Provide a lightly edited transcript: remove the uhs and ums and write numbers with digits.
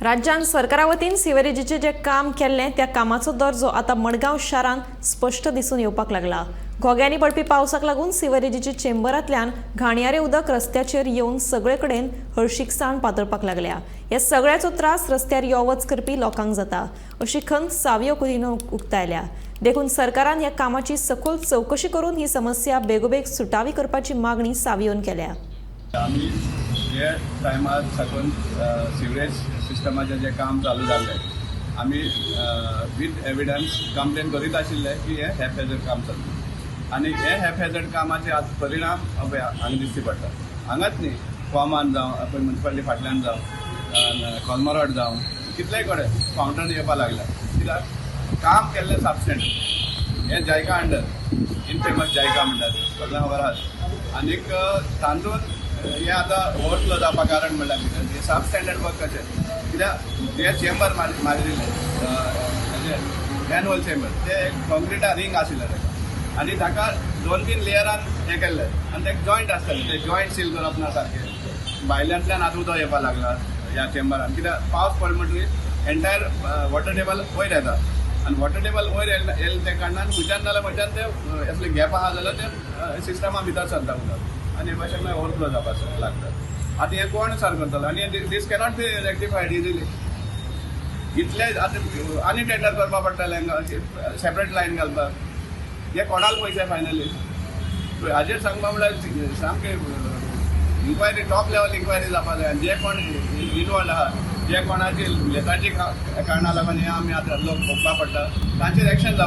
राज्यान सरकारा वतीन सिवरेजीचें जें काम केल्लें त्या कामाचो दर्जो आतां मडगांव शारांत स्पश्ट दिसून येवपाक लागला. घोग्यांनी पडपी पावसाक लागून सिवरेजीच्या चेंबरांतल्यान घाणयारें उदक रस्त्याचेर येवन सगळे कडेन हळशीकसाण पातळपाक लागल्या. ह्या सगळ्याचो त्रास रस्त्यार यो वच करपी लोकांक जाता, अशी खंत सावियो कुदिनो उक्तायल्या. देखून सरकारान ह्या कामाची सखोल चवकशी करून ही समस्या बेगोबेग सुटावी करपाची मागणी सावियोन केल्या. आमी हे टायमार साकून सिवरेज सिस्टमाचें जें काम चालू जाल्लें, आमी वीथ एविडन्स कंप्लेन करीत आशिल्ले की हें हॅपहेजर्ड काम चलता आनी हे हॅपहेजर्ड कामाचे आज परिणाम पळय हांगा दिश्टी पडटा. हांगाच न्ही, कोमान जावं, पळय मुन्सिपालिटी फाटल्यान जावं, कोलमरोड जावं, कितलेय कडेन फावंटन येवपा लागल्या. कित्याक काम केल्लें सबस्टँडर्ड. हें जायका अंडर, इनफेमस जायका म्हणटात, सगळ्यांक खबर आसा. आनीक तातूंत हें आतां ओवरफ्लो जावपा कारण म्हणल्यार कितें? हें सब स्टँडर्ड वर्क कशें? कित्याक जे चेंबर मारिल्ले, हेजे मॅनहोल चेंबर, ते एक कॉन्क्रिटा रिंग आशिल्लें ताका आनी ताका दोन तीन लेयरान हें केल्लें आनी ते जॉयंट आसताले. ते जॉयंट सील करप ना सारकें. भायल्यांतल्यान आतां उदक येवपा लागला ह्या चेंबरान, कित्याक पावस पडलो म्हणटकीर एंटायर वॉटर टेबल वयर येता आनी वॉटर टेबल वयर येयले त्या कारणान खंयच्यान जाल्यार खंयच्यान ते असले गॅप आहा जाल्यार ते सिस्टमा भितर सरता उदक आनी हे भाशेन मागीर ओवरफ्लो जावपाक लागता. आतां हें कोण सारको करतलो? आनी दीस कॅनॉट बी रेक्टिफायड इजिली. इतले आतां आनी टेंडर करपा पडटलें हांगा सेपरेट लायन घालपाक. हे कोणाले पयशे फायनली? हाजेर सांगपा म्हणल्यार सामकें इन्क्वायरी, टॉप लेवल इन्क्वायरी जावपा जाय आनी जे कोण इनवॉल्ड आहा, जे कोणाची लेताची कारणा लागून हे आमी आतां लोक भोगपा पडटा, तांचेर एक्शन जावपा.